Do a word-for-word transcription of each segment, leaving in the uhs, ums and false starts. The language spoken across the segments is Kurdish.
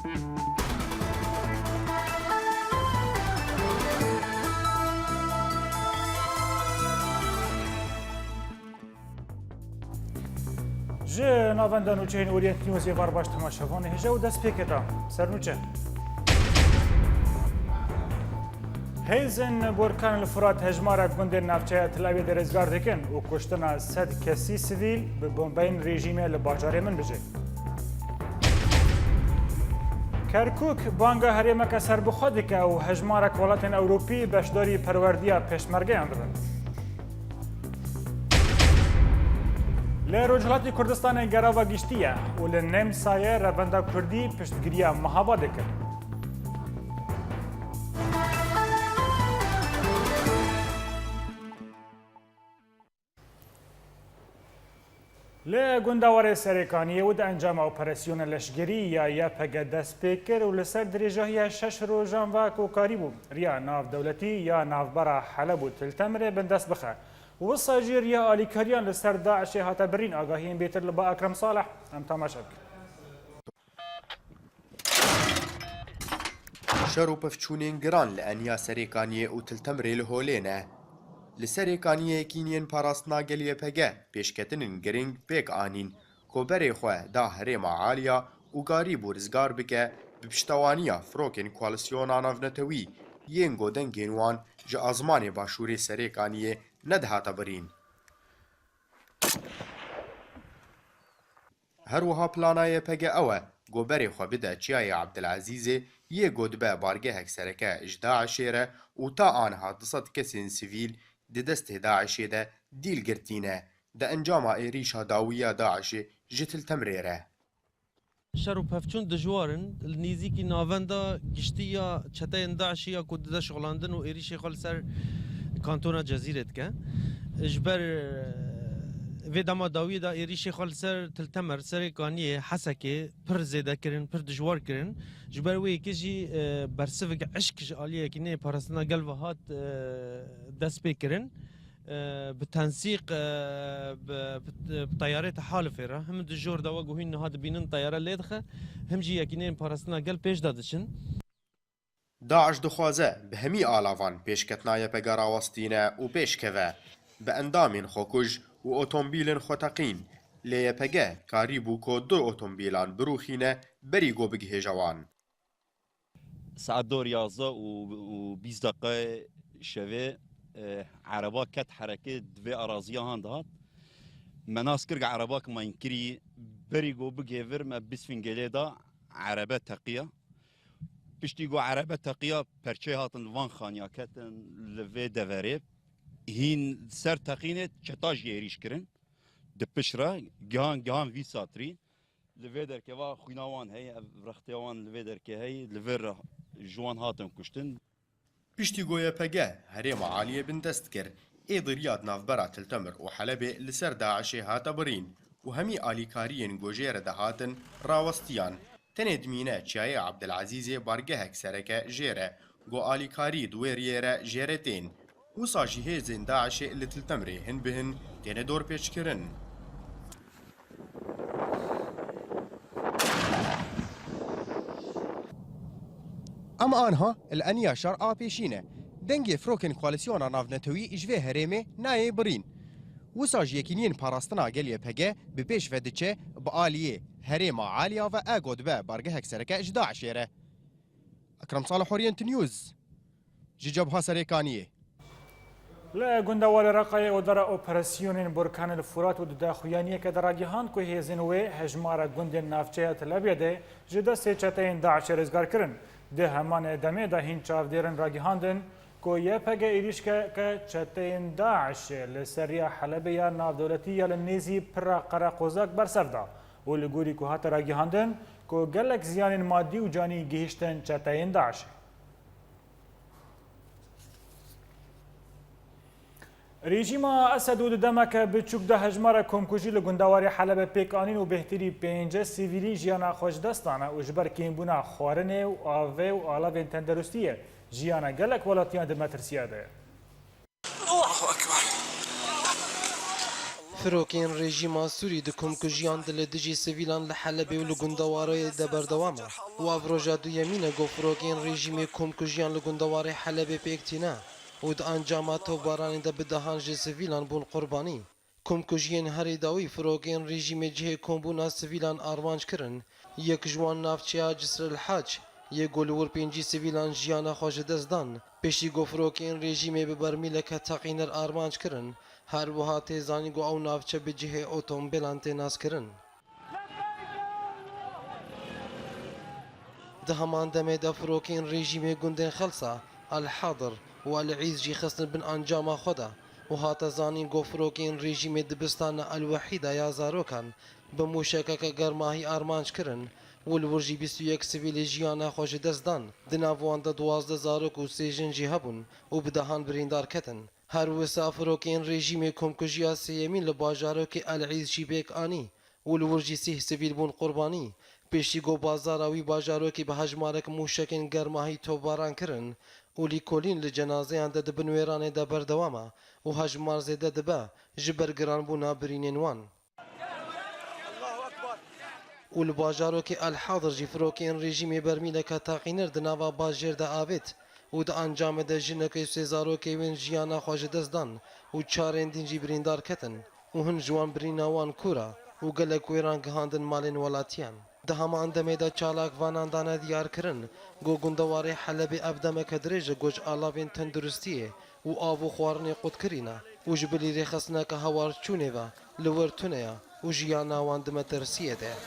Ji navenda nûçeyên Orient News ê var baş temaşevanê hêja û dest pê keta. Sernûçe. Hêzên Borkan li Furat hejmarek gundên navçeya Tel Abyadê rizgar dikin û kuştina sed kesî sivîl bi bombeyên rejîmê li bajarê Minbicê. Kerkûk banga herêmeke serbixwe dike û hejmarek welatên Ewropî beşdarî perwerdiya pêşmergeyan dibin. Li Rojhilatê Kurdistanê gerava giştî ye û li Nemsayê revenda Kurdî piştgiriya Mehabadê kir. Li gundewarê Serêkaniyê û di encama operasyona leşgerî ya Y P G dest pê kir û li ser dirêjahiya şeş rojan ve ku karîbû riya navdewletî ya navbera Heleb û Til Temirê bindest bixe. Wisa jî riya alîkariyan li ser DAIŞê hate birîn. Agahiyên bêtir li ba Ekrem Salih em temaşe bikin. Şer û pevçûnên giran li eniya Serêkaniyê û Til Temirê li holê ne. Li Serêkaniyê yekîniyên parastina gel Y P G pêşketinên giring pêk anîn ku berê xwe da herêma Aliya û karîbû rizgar bike bi piştewaniya firokên koalîsyona navnetewî yên ku dengên wan ji azmanê başûrê Serêkaniyê nedihate birîn. Her wiha plana Y P G ew e ku berê xwe bide Çiyayê Ebdilezîzê yê ku dibe bargehek sereke ji DAIŞê re û ta aniha du sed kesên sivîl di destê DAIŞê de dîl girtî ne, di encama êrîşa dawî ya DAIŞê ji Til Temirê re. Şer û pevçûn dijwar in. Li nêzîkî navenda giştî ya çeteyên DAIŞê ya ku dide şixulandin û êrîşê xwe li ser kantona Cezîrê dike. Ji ber, e, vê dema dawiyê de êrîşê xwe li ser Til Temer, Serêkaniyê, Hesekê pir zêde kirin, pir dijwar kirin. Ji ber wê yekê jî, e, bersivek eşk ji aliyê Yekîneyê Parastina Gel ve hat, e, dest pê kirin. E, bi tensîq, e, bi, bi, bi teyarê tehalifê re, him di jor de wek hûn niha dibînin teyare lê dixe, him jî Yekîneyên Parastina Gel pêş de diçin. DAIŞ dixwaze bi hemî alavan pêşketina Y P G rawestîne û pêş keve. Bi endamên xwekuj û otomobîlên xwe teqîn, lê Y P G karîbû ku du otomobîlan birûxîne berî ku bigihêje wan. Saet dor yazdeh û, û bîst deqeyê şevê, e, ereba ket herekê di vê araziya han dihat. Me nas kir ku ereba ku me yîn kirî berî ku bigê vir me bîst fîngêlê da erebe teqiya. Piştî ku erebe teqiya perçeyê hatin li van xaniya ketin li vê deverê. Hîn ser teqînê çeta jî êrîş kirin. Di pişt re gihan gihan vî satirî. Li vê derkeva xwîna wan heye, ev rextê wan li vê derkê heye, li vê re ji wan hatin kuştin. Piştî ku Y P G herêma Aliyê bindest kir, êdî riya di navbera Til Temir û Helebê li ser DAIŞê hate birîn û hemî alîkariyên ku jê re dihatin rawestiyan. Tenê dimîne Çiyayê Ebdilezîzê bargehek sereke jê re ku alîkarî di wê riyê re jê re tên. Wisa jî hêzên DAIŞê li Til Temrê hin bi hin têne dorpêçkirin. Em anha li eniya şar a pêşî ne. Dengê firokên koalîsyona navnetewî ji vê herêmê nayê birîn. Wisa jî Yekîniyên Parastina Gel Y P G bi pêş ve diçe, bi aliyê herêma Aliya ve e ku dibe bargehek sereke ji DAIŞê re. Ekrem Salih, Orient News, ji Cebha Serêkaniyê. Li gundewarê Reqayê odara operasyonên Borkanê li Furat û di daxuyaniyeke de ragihand ku hêzên wê hejmara gundên navçeya Tel Abyadê ji destê çeteyên DAIŞê rizgar kirin. Di heman demê de hîn çavdêrin ragihandin ku Y P G êrîşkeke çeteyên DAIŞê li ser riya Helebê ya navdewletî ya li nêzî pira Qereqozak bersev da û li gorî ku hate ragihandin ku gelek ziyanên madî û canî gihîştin çeteyên DAIŞê. Rejîma Esed û di demeke biçûk de hejmara komkujî li gundewarê Helebê pêk anîn û bêhtirî pêncî sivîlî jiyana xwe ji dest dane û ji ber kêmbûna xwarinê û avê û alavên tenderustiyê jiyana gelek welatiyan di metirsiya de ye. Allahu Ekber. Firokên rejîma Sûrî di komkujiyan de li dijî sivîlan li Helebê û li gundewarê de berdewam e û ev roja duyemîn e ku firokên rejîmê komkujiyan li gundewarê Helebê pêk tîne û di encama topbaranê de bi dehan ji sivîlan bûn qurbanî. Komkujiyên herî dawî firokên rejîmê cihê kombûna sivîlan armanc kirin. Yek ji wan navçeya Cisr el Hac yê ku li wir pêncî sivîlan jiyana xwe ji dest dan. Piştî ku firokên rejîmê bi bermîleke teqînir armanc kirin, her wiha tê zanîn ku ew navçe bi cihê otomobîlan tê naskirin. Di heman demê de firokên rejîmê gundên Xelsa, El Hadir û El Îz jî xistin bin encama xwe de û hate zanîn ku firokên rejîmê dibistana El Wehîda ya zarokan bi mûşekeke germahî armanc kirin û li wir jî bîst û yek sivîlê jiyana xwe ji dest dan. Di nav wan de duwazdeh zarok û sê jin jî hebûn û bi dehan birîndar ketin. Her wisa firokên rejîmê komkujiya sêyemîn li bajarokê El Îz jî pêk anî û li wir jî sîh sivîl bûn qurbanî. Piştî ku bazara wî bajarokê bi hejmarek mûşekên germahî topbaran kirin û lîkolîn li cenazeyan de di bin wêranê de berdewam e û hejmar zêde dibe ji ber giranbûna birînên wan. Û li bajarokê El Hadir jî firokên rejîmê bermîleke teqînir di nava bajêr de avêt û di encamê de jinek û sê zarokê wên jiyana xwe ji dest dan û çarên din jî birîndar ketin û hin ji wan birîna wan kûr e û gelek wêran gihandin malên welatiyan. Di heman demê de çalakvanan dane diyarkirin ku gundewarê Helebê ev demeke dirêj e ku ji alavên tenduristiyê û av û xwarinê qutkirî ne û ji bilî rêxistineke hewarçûnê ve li wir tune ye û jiyana wan di metirsiyê de ye.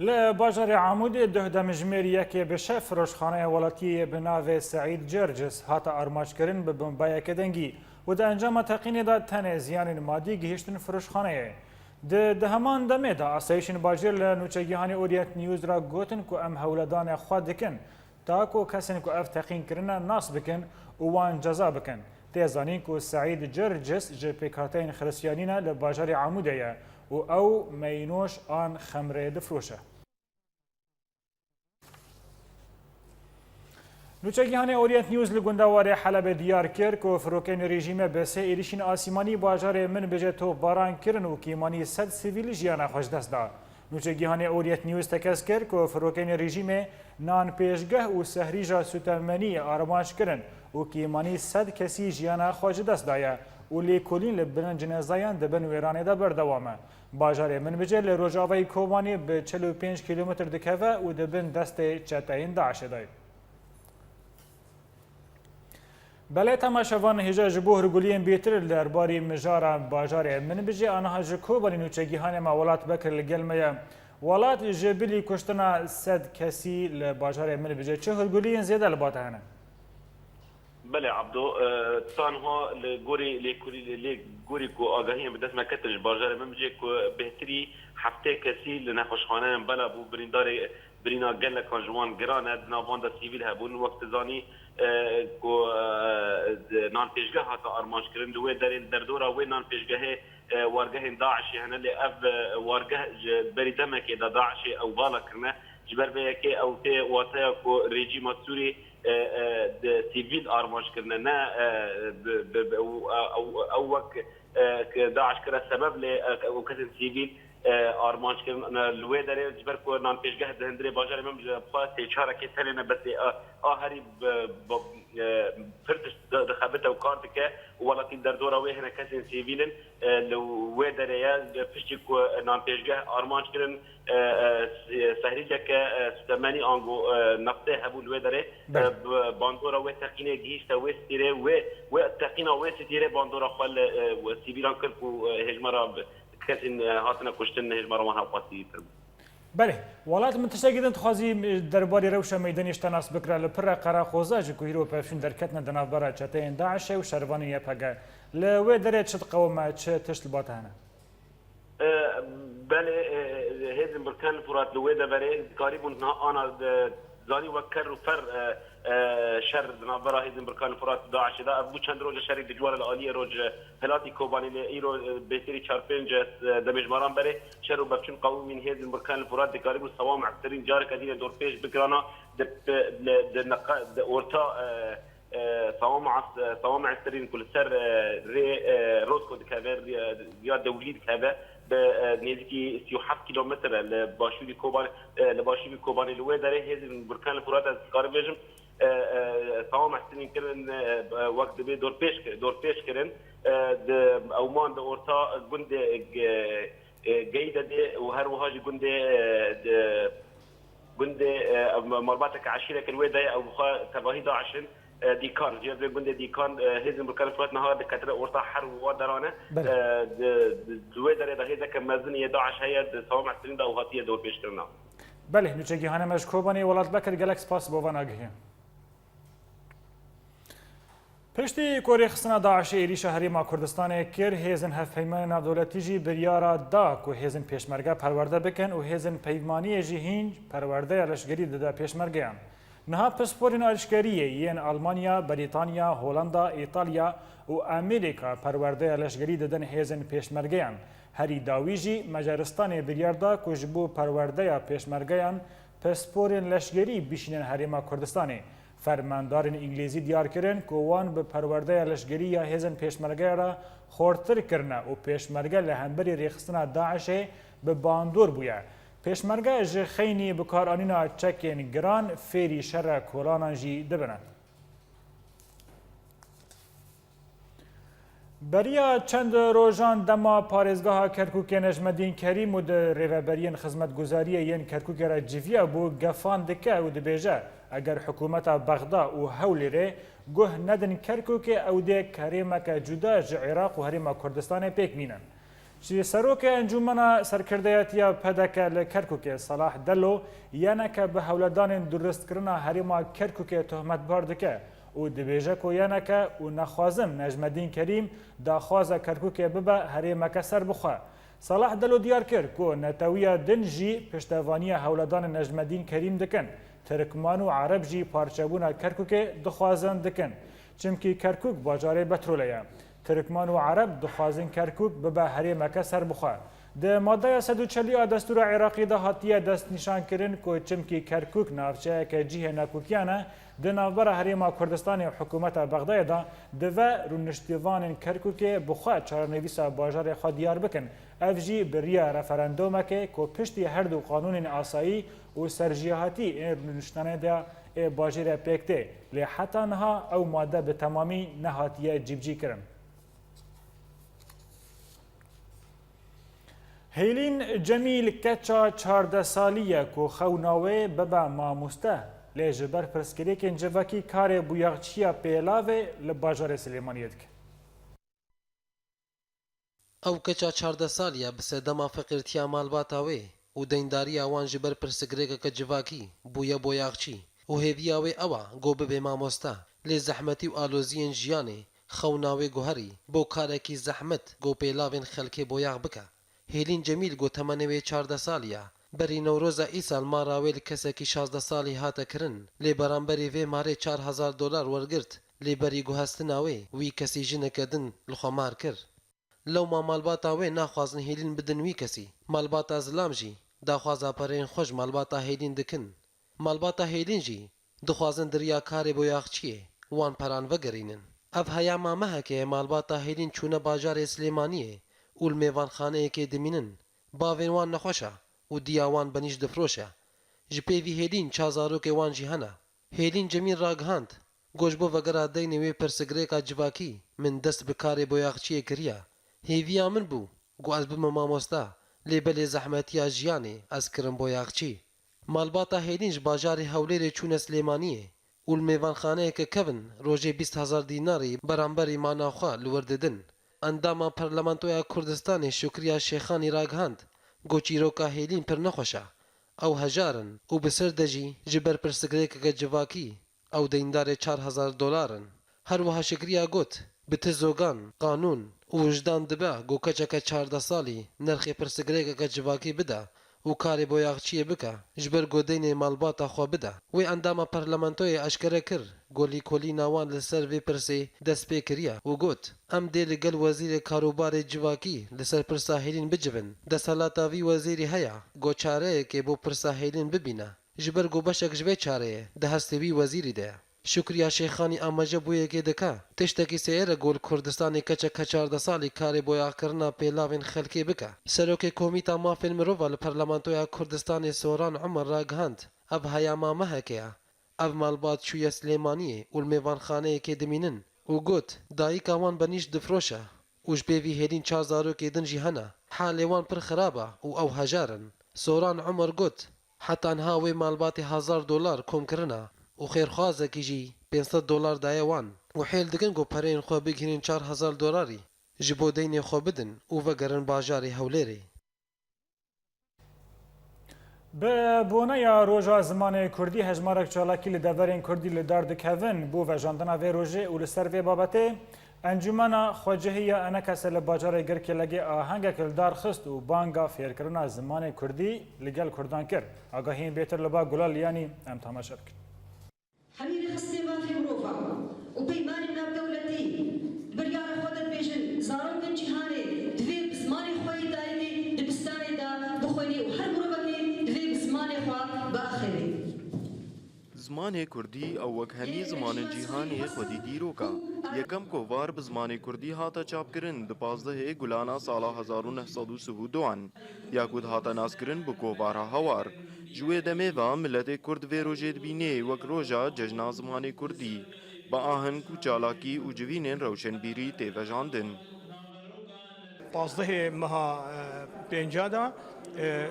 Li bajarê Amûdê duh demjimêr yekê bi şev firoşxaneya welatiyê bi navê Seîd Cercis hate armanckirin bi bombayeke dengî û di encama teqînê de tenê ziyanên madî gihiştin firoşxaneyê. Di, di heman demê de asayişên bajêr li nûçegîhanê Orient News re gotin ku em hewledanê xwe dikin ta ku kesên ku ev teqîn kirine nas bikin û wan ceza bikin. Tê zanîn ku Seîd Cercis ji pêkhateyên Xiristiyanî ne, li bajarê Amûdê ye û ew meynoş an xemrê difroşe. Nûçegîhanê Orient News li gundewarê Helebê diyar kir ku firokeyên rejîmê bi sê êrişên asîmanî bajarê Minbicê topbaran kirin û kêmanî sed sivîl jiyana xwe ji dest da. Nûçegîhanê Orient News tekez kir ku firokeyên rejîmê nanpêşgeh û sehrîja sûtemenî armanc kirin û kêmanî sed kesî jiyana xwe ji dest daye û lêkolîn li bin cenazeyan di bin wêranê de berdewam e. Bajarê Minbicê li rojavayê Kobanê bi çil û pênc kîlometr dikeve û di bin destê çeteyên DAIŞê de ye. Belê temaşevan, hêja ji bo hûrguliyên bêtir li derbarê mijara bajarê Minbicê, aniha ji Kobanê nûçegîhanê me Welat Bekir li gel me ye. Welat, ji bilî kuştina sed kesî li bajarê Minbicê çi hûrguliyên zêde li ba te hene? Belê Abdo, e, tanha li gorî lêkolî-, lê gorî ku agahiyên bi dest me ketin ji bajarê Minbicê ku bêhtirî heftê kesî li nexweşxaneyan bela bû, birîndarê, birîna gelekan ji wan giran e, di nav wan de sivîl hebûn. Wek tu zanî, e, ku, e, di nanpêşgeh hate armanckirin, di wê derê li derdora wê nanpêşgehê, e, wargehên DAIŞê hene, lê ev, e, wargeh ji berî demekê de DAIŞê ew vala kirine. Ji ber vê yekê ew tê wateya ku rejîma Sûrî, e, e, di sivîl armanc kirine, ne, e, bi, bi, bi, ew, ew, ew wek, e, ki DAIŞ kire sebeb, lê, e, ew kesên sivîl, e, armanc kirin. E, li wê derê ji ber ku nanpêşgeh di hundirê bajarê Minbicê de bi xwe sê çarekê tenê ne, bes ê, a, a herî bi, bi, e, pir tişt di-, dixebite û kar dike û welatî derdora wê hene kesên sivîl in. E, li wê derê ye, piştî ku nanpêşgeh armanc kirin, e, e, se-, sehrîceke, e, sûtemenî ango, e, neftê hebû li wê derê, Belê. e, bi bandora wê teqînê gihîşte wê stîrê, wê, wê teqîna wê stîrê bandora xwe li, e, sivîlan kir ku, e, hêjmara bi-, kesên, e, hatine kuştin, hêjmara wan hewqasî pir bû. Belê, welat, min tiştekî din dixwazî derbarê rewşa meydanê ji te nas bikira. Li pir re qereqoza ji ku hîro pevçûn derketine di navbera çeteyên DAIŞê û şervanên Y P G. Li wê derê çi diqewime, çi tişt li ba te hene? E, belê, e, hêzên Burkan Furat li wê deverê dikarîbûn niha ana, e, zanî wek ker û fer, e, e, şer di navbera hêzên Burkan Furat û DAIŞê de. Ev bû çend roje şerî dijwar e li aliyê roj, e, hilatî Kobanê, lê îro, e, bêhtirî çar pênc, e, demêjmaran berê şer û pevçûn qewimîn. Hêzên Burkan Furat dikarîbûn Sewam Efterîn careke dîne dorpêç bikirana di, di, di, di orta, e, E, Sawam As-, e, Sawam Esirîn ku li ser, e, rê, e, Rosko dikeve, rê, ya dewlî dikeve, bi, e, nêzîkî sî û heft kîlometre li başûrî Kobanê, e, li başûrî Kobanê li wê derê hêzên Burkan li Furat ez dikarim bêjim, e, e, Sawam Esirîn kirin, e, wek dibê dorpêç, dorpêç kirin, e, di, ew man di orta gundê, e, e, Geyde de û her wiha jî gundê, e, di, gundê, e, malbateke eşîreke li wê de ye, ew bi xwe tevahî DAIŞ in, e, Dîkan. Ji vê gundê Dîkan, e, hêzên Burkan Furat niha diketine orta her wa deran e. Belê. E, di, di, di wê derê de hêzeke mezin yê DAIŞ heye, di Sawam Esirîn de û hatiye dorpêçkirina. Belê, nûçegîhane me ji Kobanê Welat Bekir, gelek spas bo van agihiyê. Piştî ku rêxistina DAIŞê êrîşa Herêma Kurdistanê kir, hêzên hevpeymanên navdewletî jî biryara da ku hêzên pêşmerge perwerde bikin û hêzên peymaniyê jî hîn perwerdeya leşgerî dide pêşmergeyan. Niha pisporên aşkeriyê yên Almanya, Brîtanya, Holanda, Îtalya û Amerîka perwerdeya leşgerî didin hêzên pêşmergeyan. Herî dawî jî Macaristanê biryar da ku ji bo perwerdeya pêşmergeyan pisporên leşgerî bişînin Herêma Kurdistanê. Fermandarên Îngilîzî diyar kirin ku wan bi perwerdeya leşgerî ya hêzên pêşmergeya re xurtir kirine û pêşmerge li hemberî rêxistina DAIŞê bi bandor bûye. Pêşmerge ji xeynî bikaranîna çekên giran fêrî şerê kolanan jî dibine. Beriya çend rojan dema parêzgeha Kerkûkê Necmedîn Kerîm û di rêveberiyên xizmetguzariyê yên Kerkûkê re civiyabû, gefan dike û dibêje, eger hikûmeta Bexda û Hewlêrê guh nedin Kerkûkê, ew dê kerêmeke cuda ji Iraq û Herêma Kurdistanê pêk bînin. Jî Serokê Encûmena Serkirdeyetiya P D K li Kerkûkê Salah Delo yeneke bi hewledanên durustkirina herêma Kerkûkê tohmetbar dike û dibêje ku yeneke û nexwazin Necmedîn Kerîm daxwaza Kerkûkê bibe herêmeke serbixwe. Salah Delo diyar kir ku netewiya din jî piştevaniya hewledanên Necmedîn Kerîm dikin. Tirkman û Ereb jî parçebûna Kerkûkê dixwazin dikin. Çimkî Kerkûk bajarê petrolê ye. Tirkman û Ereb dixwazin Kerkûk bibe herêmeke serbixwe. Di madeya sed û çelî a destûra Iraqî de hatiye destnîşankirin ku çimkî Kerkûk navçeyeke cihê nakokiyan e, di navbera Herêma Kurdistanê û hikûmeta Bexdayê de dive rûniştivanên Kerkûkê bi xwe çarenivîsa bajarê xwe diyar bikin. Ev jî bi riya referandûmekê ku piştî her du qanûnên asayî û serjêhatî ên rûniştanê de ê bajêrê pêk tê. Lê heta niha ew made bi temamî nehatiye cîbicîkirin. Hêlîn Cemîl keça çardeh salî ye ku xewna wê bibe mamoste, lê ji ber pirsgirêkên civakî karê boyaxçiya pêlavê li bajarê Silêmaniyê dike. Ew keça çardeh salî ye bi sedema feqîrtiya malbata wê û deyndariya wan ji ber pirsgirêkeke civakî bûye boyaxçî û hêviya wê ew e ku bibe mamoste, lê zehmetî û aloziyên jiyanê xewna wê guherî bo karekî zehmet ku pêlavên xelkê boyax bike. Hêlîn Cemîl ku temenê wê çardeh salî ye, berî Newroza îsal mara wê li kesekî şazdeh salî hate kirin, lê beramberî vê marê çar hezar dolar wergirt, lê berî guhestina wê wî kesî jineke din li xwe mar kir. Lewma malbata wê naxwazin hêlîn bidin wî kesî. Malbata zilam jî daxwaza pereyên xwe ji malbata hêlîn dikin. Malbata hêlîn jî dixwazin di riya karê boyaxçiyê wan peran vegerînin. Ev heyama mehekê ye malbata hêlîn çûne bajarê Silêmaniyê û li mêvanxaneyekê dimînin. Bavên wan nexweş e û diya wan benîş difroşe. Ji pê vî hêlîn ça zarokê wan jî hene. Hêlîn Cemîl ragihand, ku ji bo vegera deynê wê pirsgirêka civakî min dest bi karê boyaxçiyê kiriye. Hêviya min bû ku ez bibim mamoste, lê belê zehmetiya jiyanê ez kirim boyaxçî. Malbata Hêlîn ji bajarê Hewlêrê çûne Silêmaniyê û li mêvanxaneyeke kevin rojê bîst hezar dînarî beramberî mana xwe li wir didin. Endama Parlamentoya Kurdistanê Şukriya Şêxanî ragihand, ku çîroka Hêlîn pir nexweş e. Ew hejar in û bi ser de jî ji ber pirsgirêkeke civakî ew deyndarê çar hezar dolar in. Her wiha Şikriya got, bi ti zogan, qanûn û wijdan dibe ku keçeke çardeh salî nirxê pirsgirêkeke civakî bide û karê boyaxçiyê bike, ji ber ku deynê malbata xwe bide. Wê endama parlamentoyê eşkere kir ku lîkolîna wan li ser vê pirsê dest pê kiriye û got, em dê li gel wezîrê karûbarê civakî li ser pirsa Hêlîn bicivin. Desthilata vî wezîrî heye ku çareyekê bo pirsa Hêlîn bibîne. Ji ber ku beşek ji vê çareyê di hestê wî wezîrî de ye. Şukriya Şêxanî amaje bo yekê dike, tiştekî sêr e ku li Kurdistanê keçek heşt çardeh salî karê boyaxkirina pêlavên xelkê bike. Serokê Komîta Mafên Mirova li Parlamentoya Kurdistanê Soran Umer ragihand, ev heyama mehekê ye. Ev malbat çûye Silêmaniyê û li mêvanxaneyekê dimînin û got, dayika wan benîşt difroşe û ji pê vî hêdîn çar zarokê din jî hene. Halê wan pir xirab e û ew hejar in. Soran Umer got, heta niha wê malbatê hezar dolar kom kirine û xêrxwazekî jî pênc sed dolar daye wan û hêl dikin ku pereyên xwe bigihînin çar hezar dolarî ji bo deynê xwe bidin û vegerin bajarê Hewlêrê. Bi boneya Roja Zimanê Kurdî hejmarek çalakî li deverên Kurdî li dar dikevin. Bo vejandina vê rojê û li ser vê babetê Encûmena Xwecihî ya Enekese li bajarê Girkêlegê ahengek li dar xist û banga fêrkirina zimanê Kurdî li gel Kurdan kir. Agahiyên bêtir li ba Gulal Liyanî em temaşe bikin. Hemî rêxistinên mafê mirovan û peymanên navdewletî biryara xwe de dibêjin, zarokên cîhanê divê bi zimanê xwe yê dayikê dibistanê de bixwînê û her mirovekê divê bi zimanê xwe biaxivê. Zimanê kurdî ew wek hemî zimanên cîhanê xwedî dîrok e. Yekem kovar bi zimanê kurdî hate çapkirin di pazdehê Gulana sala hezar û neh sed û sih û duan. Ya ku dihate naskirin bi kovara Hawar. Ji wê demê ve miletê Kurd vê rojê dibînê wek roja cejna zimanê Kurdî, bi aheng û çalakî û civînên rewşenbîrî tê vejandin. Pazdehê meha, e, pênca de, e,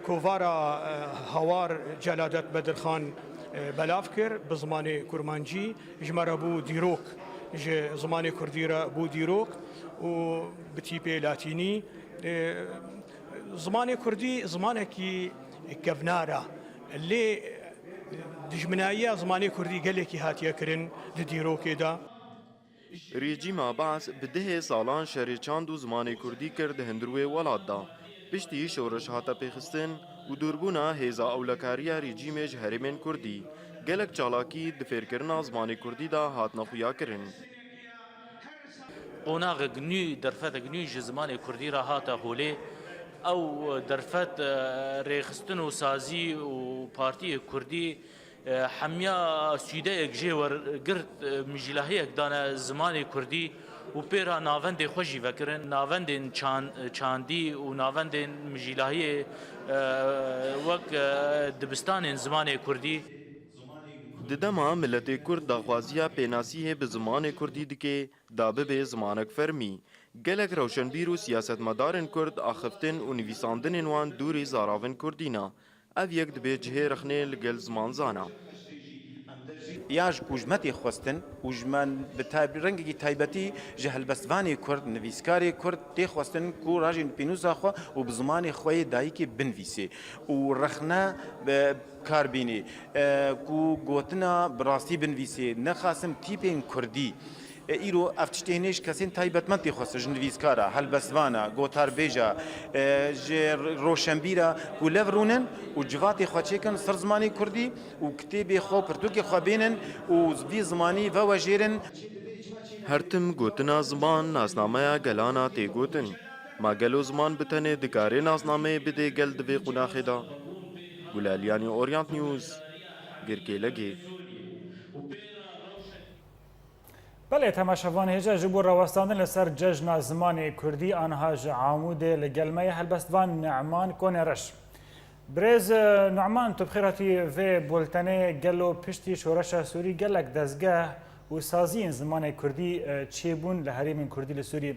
kovara, e, Hawar Celadet Bedirxan, e, belav kir, bi zimanê kurmancî ji me re bû dîrok, ji zimanê Kurdî re bû dîrok û bi tîpê latînî, e, Zimanê kurdî zimanekî kevnar e, lê dijminayiya zimanê kurdî gelekî hatiye kirin di dîrokê de. Rejîma Baas bi dehê salan şerê çand û zimanê kurdî kir di hundirê welat de. Piştî şoreş hate pêxistin û dûrbûna hêza ewlekariya rejîmê ji herêmên kurdî, gelek çalakî di fêrkirina zimanê kurdî de hatine xuyakirin. Qonaxek nû, derfetek nû ji zimanê kurdî re hate holê. Ew derfet, e, rêxistin û sazî û partiyê kurdî, e, hemiya sûdeyek jê wergirt, e, mijîlahiyek dane zimanê kurdî û pê re navendê xwe jî vekirin. Navendên çan-, çandî û navendên mijîlahiyê, e, wek, e, dibistanên zimanê kurdî. Di dema miletê kurd daxwaziya pênasîhê bi zimanê kurdî dike, da bibe zimanek fermî. Gelek rewşenbîr û siyasetmedarên kurd axiftin û nivîsandinên wan dûrî zaravên kurdî ne. Ev yek dibe cihê rexnê li gel zimanzana. Ya ji ku ji me tê xwestin û ji me bi tay-, rengekî taybetî ji helbestvanê kurd, nivîskarê kurd tê xwestin ku rajên pênûsa xwe û bi zimanê xwe yê dayikê binivîsê û rexne bi kar bînê, e, ku gotina bi rastî binivîsê, nexasim tîpên kurdî. E, îro ev tiştê hinê ji kesên taybetmend tê xwestin, ji nivîskara, helbestvana, gotarbêja, e, ji roşenbîra ku lev rûnin û civatê xwe çêkin ser zimanê kurdî û kitêbê xwe û pirtûkê xwe bênin û vî zimanî vewejêrin. Her tim gotina ziman nasnameya gelana tê gotin. Ma gelo ziman bi tenê dikare nasnameyê bidê gel di vê qonaxê de? Gulaliyanî, Orient News, Girkêlegê. Belê, temaşevanê hêja, ji bo rawestandin li ser Cejna Zimanê Kurdî, aniha ji Amûdê li gel me ye helbestvan Ne'man Konê Reş. Birêz, e, Nu'man, tu bi xêr hatî vê bultenê. Gelo piştî şoreşa Sûrî gelek dezgeh û saziyên zimanê kurdî, e, çêbûn li herêmên kurdî li Sûrî?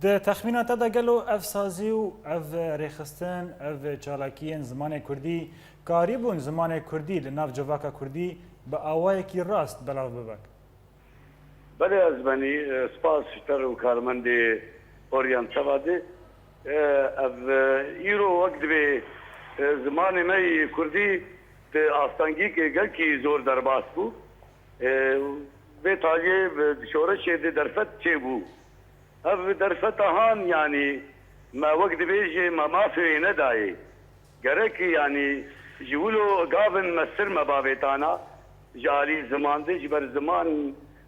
Di texmîna te de gelo ev sazî û ev rêxistin, ev çalakiyên zimanê kurdî karîbûn zimanê kurdî li nav civaka kurdî bi awayekî rast belav bibe? Belê, ez benî, e, spas ji te re û karmendê Orient Tevadê. E, ev, e, îro wek divê, e, zimanê me yê kurdî di astengîkê gelkî zor derbas bû. E, vê taliyê bi, di şoreşê di derfet çêbû. Ev derfeta han, yanî me wek dibêjê me mafê wê nedayê. Gerek, yanî, ji wilo gavin mestir me bavêtana, ji alî ziman de, ji ber ziman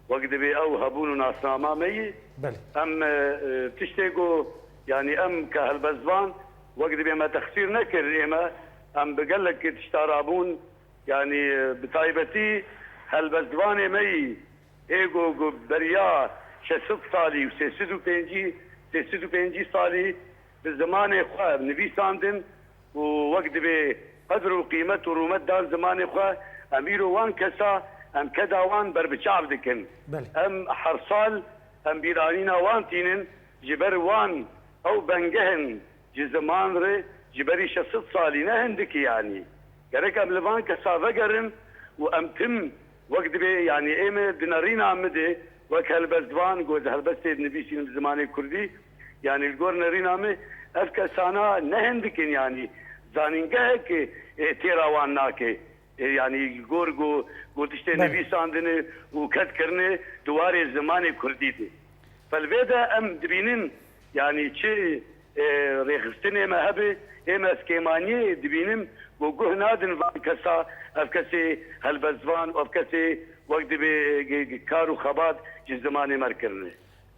wek dibê ew hebûn û nasnama me yê. Belê. Em, e, e, tiştê ku, yanî, em ke helbestvan wek dibê me texsîr nekir, ê me, em bi gelek tişta rabûn, yanî, e, bi taybetî, Helbestvanê me yî ê ku, ku beriya şeş sed salî û sê sed û pêncî, sê sed û pêncî salî bi zimanê xwe nivîsandin û wek dibê qedr û qîmet û rûmet dan zimanê xwe, em îro wan kesa, em keda wan berbiçav dikin. Belê. Em her sal, em bîranîna wan tînin, ji ber wan ew bengeh in ji ziman re, ji berî şeş sed salî, ne hindik e yanî. Gerek em li van kesa vegerin û em tim wek dibê, yanî ê me di nerîna min de wek helbestvan, ku ez helbestê dinivîsînim bi zimanê kurdî, yanî li gor nerîna min ev kesana ne hindik in yanî zanîngehek, e, têra wan nake. E, yanî li gor ku, ku tiştê Belê. nivîsandine û kedkirine di warê zimanê kurdî de. Fe li vê de em dibînin, yanî çi, e, rêxistinê me hebe, ê me ez kêmaniyê dibînim, ku guh nadin van kesa, ev kesê helbestvan, ev kesê wek dibê, e, g-, g-, kar û xebat ji zimanê me kirine.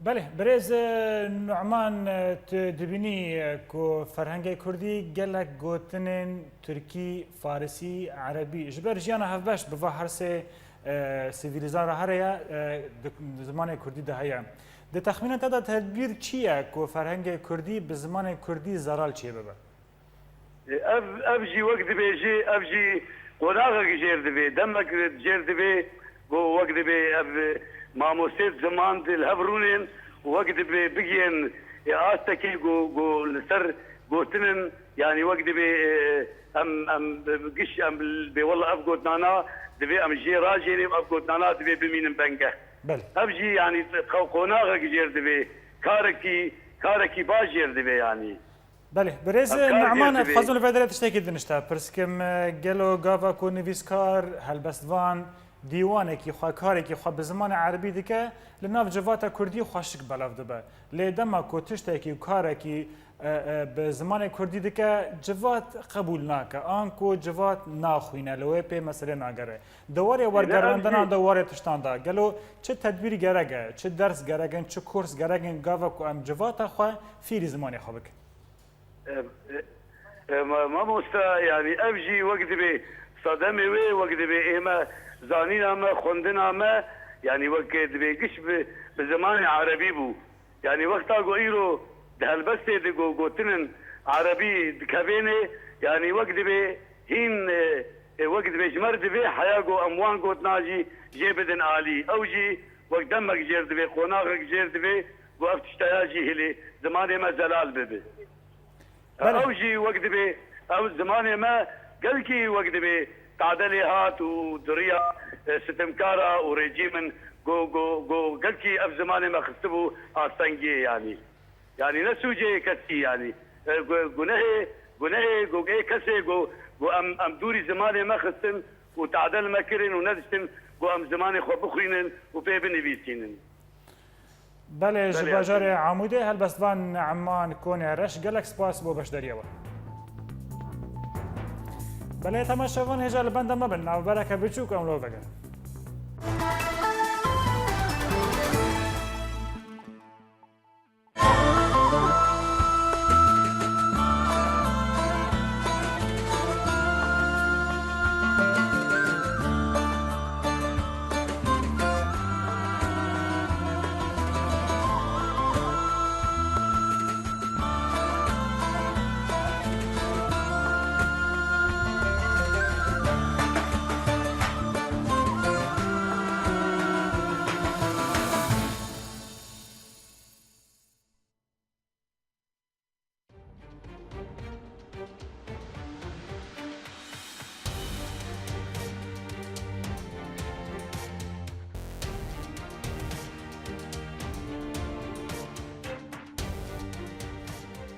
Belê, birêz, e, Numan, e, tu dibînî, e, ku ferhengê kurdî gelek gotinên tirkî, farisî, erebî, ji ber jiyana hevbeş bi va her sê, e, sivîlîzan re here ye, e, di, di zimanê kurdî de heye. Di texmîna te de tedbîr çi ye ku ferhengê kurdî bi zimanê kurdî zeral çêbibe? Ev, ev jî wek dibêjî, ev jî qonaxek jêr divê, demek jêr divê, ku wek dibê ev mamostê ziman di li hev rûnên, wek dibê bigihên, e, astekê ku, ku li ser gotin in, yanî wek dibê, e, em, em giş, em bê wela ev gotinana divê em jê rajênê û ev gotinana divê bimînin bengeh. Belê. Ev jî yanî xew qonaxek jêr divê, karekî, karekî baş jêr divê yanî. Belê, birêz Numan, ez dixwazim li vê derê tiştekî din ji te pirs kim, e, gelo gava ku nivîskar, helbestvan, dîwanekî xwe, karekî xwe bi zimanê erebî dike, li nav civata kurdî xweşik belav dibe. Lê dema ku tiştekî û karekî, e, e, bi zimanê kurdî dike, civat qebûl nake, an ku civat naxwîne, li wê pê meselê nagere. Di warê wergerandina, di warê tiştan de, gelo çi tedbîr gerek e, çi ders gerek in, çi kurs gerek in, gava ku em civata xwe fîrî zimanê xwe bikin? E, e, e, ma-, mamosta, yanî ev jî wek dibê sedemê wê, wek dibê ê me zanîna me, xwendina me, yanî wek dibê giş bi, bi zimanê erebî bû. Yanî wexta ku îro di helbestê de ku gotinên erebî dikevêne, yanî wek dibê hîn, e, e, wek dibê ji me re divê heya ku em wan gotina jî jê bidin alî. Ew jî wek demek jêr divê, qonaxek jêr divê ku ev tişteya jî hilê zimanê me zelal bibe. Belê. Ew jî wek dibê, ew zimanê me gelkî wek dibê tadelê hat û duriya, e, sitemkara û rejîmin go, go, go gelkî ev zimanê me xistibû astengiyê yanî. Yanî ne sûcê yê kesî yanî. E, gu-, gunehê, gunehê go ê kesê go, go em, em dûrî zimanê me xistin û tadel me kirin û nediştin go em zimanê xwe bixwînin û pê binivîsînin. Belê, ji Belê, bajarê ezîz. Amûdê helbestvan Ne'man Konê Reş, gelek spas bo beşdariya we. Belê, temaşevan hêja li benda me bin, navbereke biçûk em lo vegerin.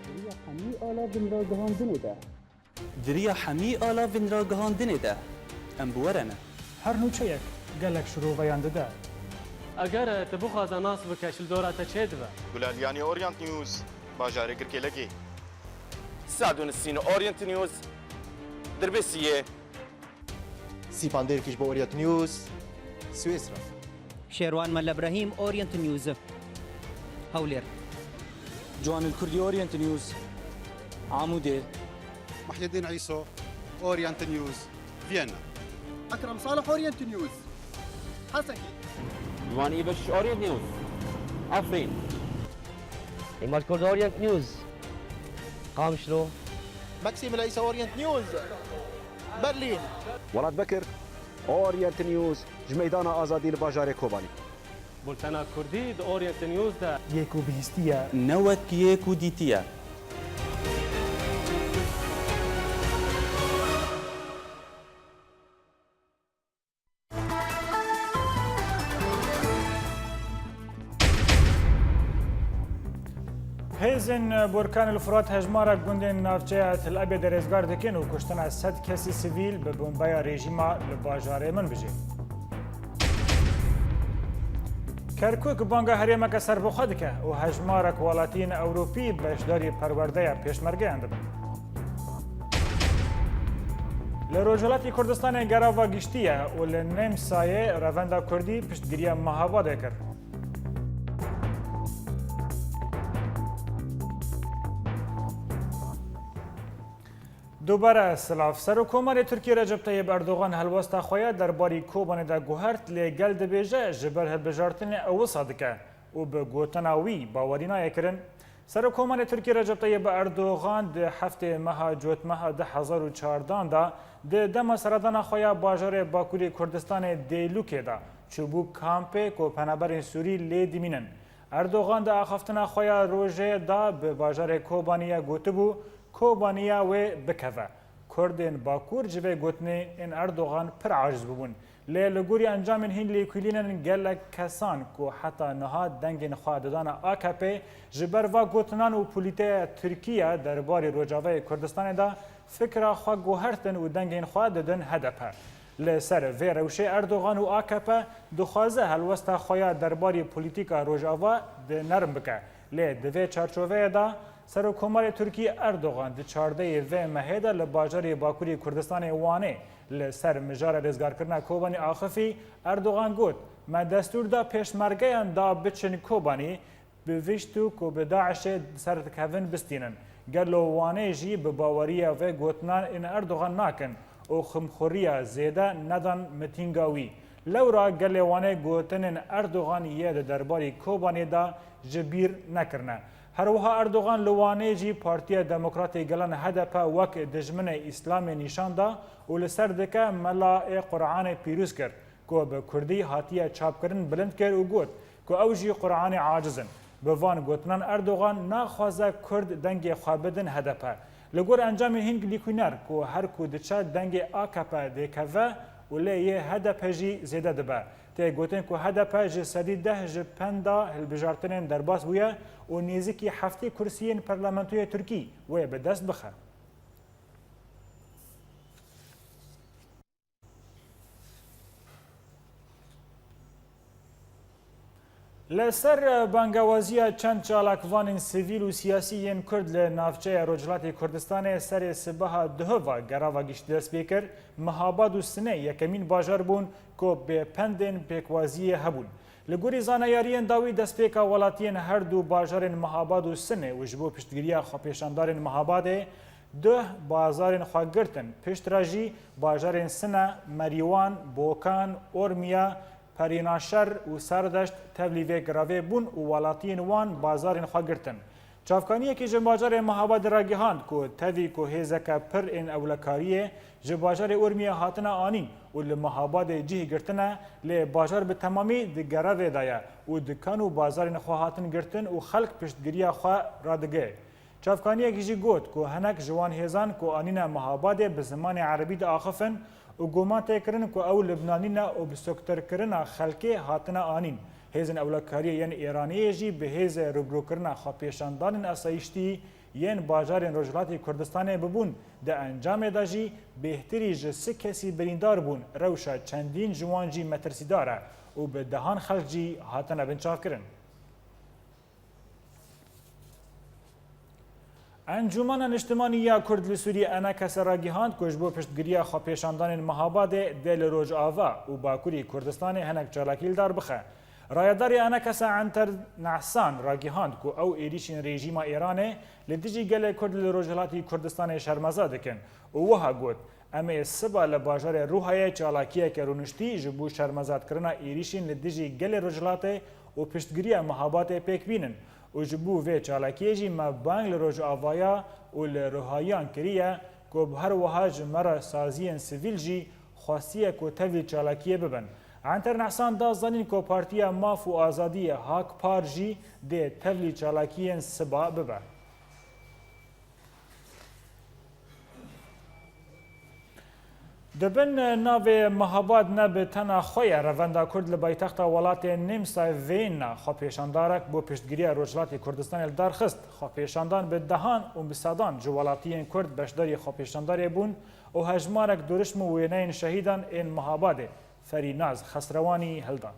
Di riya hemî ala vinragihandinê de. Di riya hemî ala vinragihandinê de. Em bi we re ne. Her nûçeyek gelek şiroveyan dide. Eger tu bixwaze nas bike, ji li dora te çê dibe. Gulal Yanî, Orient News, bajarê Girkêlekê. Sed û nîsîn Orient News, Dirbêsiyê. Sîpan Dêrkiş bo Orient News, Swêsra. Şêrwan Mele Brahîm, Orient News, Hewlêr. Ciwanil Kurdî, Orient News, Amûdê. Muhyiddin Îso, Orient News, Viyana. Ekrem Salih, Orient News, Hesekê. Wan î beş Orient News. Efrîn. Îmaj Kurd Orient News. Qamişlo. Maxim Leysa Orient News. Berlin. Welat Bekir, Orient News, ji meydana azadî li bajarê Kobanî. Bultena Kurdî di Orient News de. Yê ku bihîstiye. Ne wek yê ku dîtiye. Hêzên Borkan el Furat hejmarek gundên navçeya Til Ebêdê rêzgar dikin û kuştina sed kesî sivîl bi bombeya rejîma li bajarê Minbicê. Kerkûk banga herêmeke serbixwe dike û hejmarek welatiyên Ewropî beşdarî perwerdeya pêşmergeyan dibin. Li Rojhilatî Kurdistanê gerava giştî ye û li Nemsayê revenda Kurdî piştgiriya Mehabadê kir. Dubare silav. Serokkomarê Tirkiyê Recep Tayyip Erdogan helwesta xwe ya derbarî Kobanê de guhert, lê gel dibêje ji ber hilbijartinê ew wisa dike û bi gotina wî bawerî nayê kirin. Serokkomarê Tirkiyê Recep Tayyip Erdogan di heftê meha Cotmeha du hezar û çardan de di dema seredana xwe ya bajarê Bakurê Kurdistanê Dêlûkê de çûbû kampê ku penaberên Sûrî lê dimînin. Erdogan di axaftina xwe ya rojê de bi bajarê Kobaniyê gotibû, Kobaniya wê bikeve. Kurdên Bakur ji vê gotinên Erdogan pir aciz bûbûn. Lê li gorî encamên hîn lêkolînên gelek kesan ku heta niha dengên xwe didane A K P, ji ber va gotinan û polîteya Tirkî ya derbarê Rojavayê Kurdistanê de fikra xwe guhertin û dengên xwe didin H D P. Li ser vê rewşê Erdogan û A K P dixwaze helwesta xwe ya derbarî polîtîka Rojava di nerm bike. Lê di vê çarçoveyê de Serokkomarê Tirkî Erdogan di çardehê vê mehê de li bajarê Bakurê Kurdistanê Wanê li ser mijara rêzgarkirina Kobanî axifî. Erdogan got, me destûr da pêşmergeyan da biçin Kobanî, bi vî ştû ku bi DAIŞê ser dikevin bistînin. Gelo Wanê jî bi baweriya vê gotinan ên Erdogan nakin û ximxuriya zêde nedan mitînga wî. Lewra gelê Wanê gotinên Erdogan yê di derbarî Kobanê de ji bîr nekirine. Her wiha Erdogan li Wanê jî Partiya Demokratê Gelan H D P wek dijminê Îslamê nîşan da û li ser dike Mela ê Quranê pîroz kir, ku bi kurdî hatiye çapkirin, bilind kir û got ku ew jî Quranê aciz in. Bi van gotinan Erdogan naxwaze kurd dengê xwe bidin H D P. Li gor encamên hîn lêkolîner ku her ku diçe dengê A K P dêkeve û lê yê H D P jî zêde dibe. Tê gotin ku H D P ji sedî deh ji penda hilbijartinên derbas bûye û nêzîkî heftê kursiyên parlamentoyê Tirkî wê bi dest bixe. Li ser bangewaziya çend çalakvanên sivîl û siyasî yên Kurd li navçeya Rojhilatê Kurdistanê serê sibeha duhê ve gerava giştî dest pê kir, Mihabad û Sinê yekemîn bajar bûn ku bê pendên pêkwaziyê hebûn. Li gorî zanayariyên dawî, destpêka welatiyên her du bajarên Mihabad û Sinê û ji bo piştgiriya xwepêşandarên Mihabadê duh bazarên xwe girtin. Piştre jî bajarên Sine, Merîwan, Bokan, Ormiya, Perînaşer û Serdeşt tevlî vê giravê bûn û welatiyên wan bazarên xwe girtin. Çavkaniyekî ji bajarê Mihabadê ragihand ku tevî ku hêzeke pir ên ewlekariyê ji bajarê Urmiyê hatine anîn û li Mihabadê cih girtine, lê bajar bi temamî di gerevê de ye û dikan û bazarên xwe hatin girtin û xelk piştgiriya xwe radige. Çavkaniyekî jî got ku hinek ji wan hêzan ku anîne Mihabadê bi zimanê erebî diaxifin û guman tê kirin ku ew Libnanî ne û bi soktirkirina xelkê hatine anîn. Hêzên ewlekariyê yên Êraniyê jî bi hêzê rûbirûkirina xwepêşandanên asayîştî yên bajarên Rojhilatê Kurdistanê bibûn, di encamê de jî bêhtirî ji sî kesî birîndar bûn, rewşa çendîn ji wan jî metirsîdar e û bi dehan xelk jî hatine binçavkirin. Encûmena Niştimanî ya Kurd li Sûriyê, ENKS, ragihand ku ji bo piştgiriya xwepêşandanên Mihabadê dê li Rojava û Bakurî Kurdistanê hinek çalakî li dar bixe. Rayedarê ENKS Enter Nehsan ragihand ku ew êrîşên rejîma Îranê li dijî gelê Kurd li Rojhilatî Kurdistanê şermeza dikin û wiha got, Em ê siba li bajarê Rûhayê çalakiyeke rûniştî ji bo şermezarkirina êrîşên li dijî gelê Rojhilatê û piştgiriya Mihabatê pêk bînin û ji bo vê çalakiyê jî me bang li Rojavaya û li Rûhayiyan kiriye ku bi her wiha ji me re saziyên sivîl jî xwestiye ku tevlî çalakiyê bibin. Enter Nehsan da zanîn ku Partiya Maf û Azadiyê, Hak Par, jî dê tevlî çalakiyên siba bibe. Di bin navê Mehabad ne bi tena xwe ye, revenda Kurd li paytexta welatê Nêmsa Viyana xwepêşandarek bo piştgiriya Rojhilatê Kurdistanê li dar xist. Xwepêşandan bi dehan û bi sedan ji welatiyên Kurd beşdarî xwepêşandarê bûn û hejmarek durişm û wêneyên şehîdan ên Mehabadê Ferînaz Xesrewanî hilda.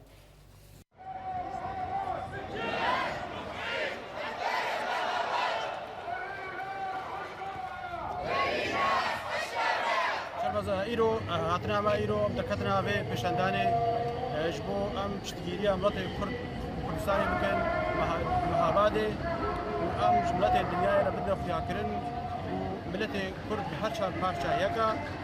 Şerbaz, îro, hatina me îro derketina vê pêşendanê, e, ji bo em piştgiriya miletê Kurd û Kurdistanê bikin, meha-, Mehabadê û em ji miletê dinyayê re bidin xuyakirin û miletê Kurd bi her çar parça yek e.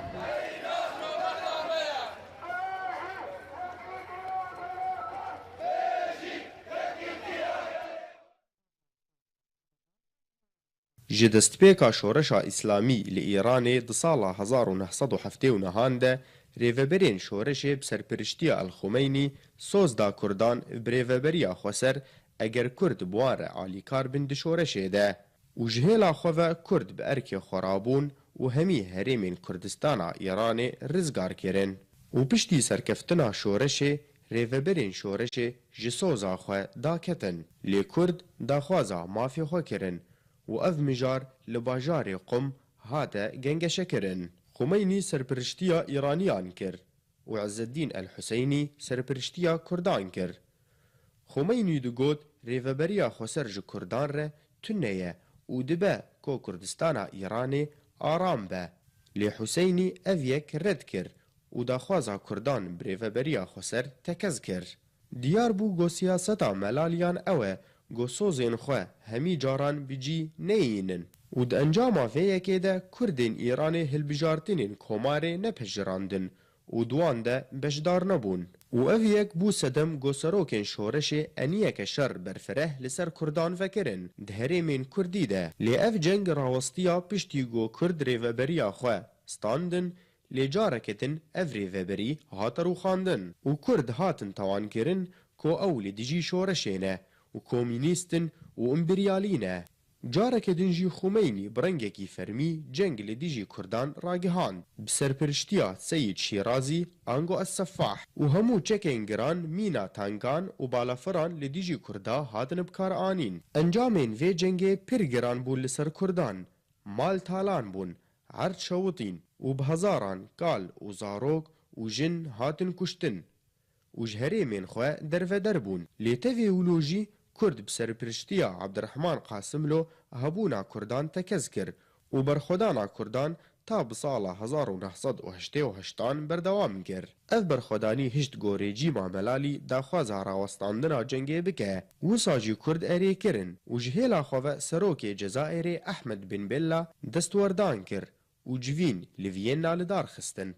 Ji destpêka şoreşa Îslamî li Îranê di sala hezar û neh sed û heftê û nehan de rêveberên şoreşê bi serpiriştiya El Xumeynî soz da Kurdan bi rêveberiya xweser, eger Kurd bi wan re alîkar bin di şoreşê de. Û ji hêla xwe ve Kurd bi erkê xwe rabûn û hemî herêmên Kurdistana Îranê rizgar kirin. Û piştî serkeftina şoreşê, rêveberên şoreşê ji soza xwe daketin. Lê Kurd daxwaza mafê xwe kirin û ev mijar li bajarê Qum hate gengeşekirin. Xumeynî serpiriştiya Îraniyan kir û Izzeddîn El Huseynî serpiriştiya Kurdan kir. Xumeynî digot, rêveberiya xweser ji Kurdan re tune ye û dibe ku Kurdistana Îranê aram be. Lê Huseynî ev yek red kir û daxwaza Kurdan bi rêveberiya xweser tekez kir. Diyar bû ku siyaseta Melaliyan ew e ku sozên xwe hemî caran bi cî neyînin û di encama vê yekê de Kurdên Îranê hilbijartinên komarê nepejirandin û di wan de beşdar nebûn. Û ev yek bû sedem ku serokên şoreşê eniyeke şer berfireh li ser Kurdan vekirin di herêmên Kurdî de. Lê ev ceng rawestiya piştî ku Kurd rêveberiya xwe standin, lê careke din ev rêveberî hate rûxandin û Kurd hatin tawankirin ku ew li dijî şoreşê ne û komînîst in û împeryalî ne. Careke din jî Xumeynî bi rengekî fermî ceng li dijî Kurdan ragihand. Bi serpiriştiya Seyîd Şîrazî, ango Es-Sefah û hemû çekên giran, mîna tankan û balafiran li dijî Kurda hatin bi kar anîn. Encamên vê cengê pir giran bûn li ser Kurdan. Mal talan bûn, erd şewitîn û bi hezaran kal û zarok û jin hatin kuştin û ji herêmên xwe derveder bûn. Lê tevî wilo jî Kurd bi serpiriştiya Abdirehman Qasimlo hebûna Kurdan tekez kir û berxwedana Kurdan ta bi sala hezar û neh sed û heştê û heştan berdewam kir. Ev berxwedanî hişt ku rejîma Melalî daxwaza rawestandina cengê bike. Wisa jî Kurd erê kirin û ji hêla xwe ve serokê Cezayirê Ehmed Bin Bella destwerdan kir û civîn li Viyena li dar xistin.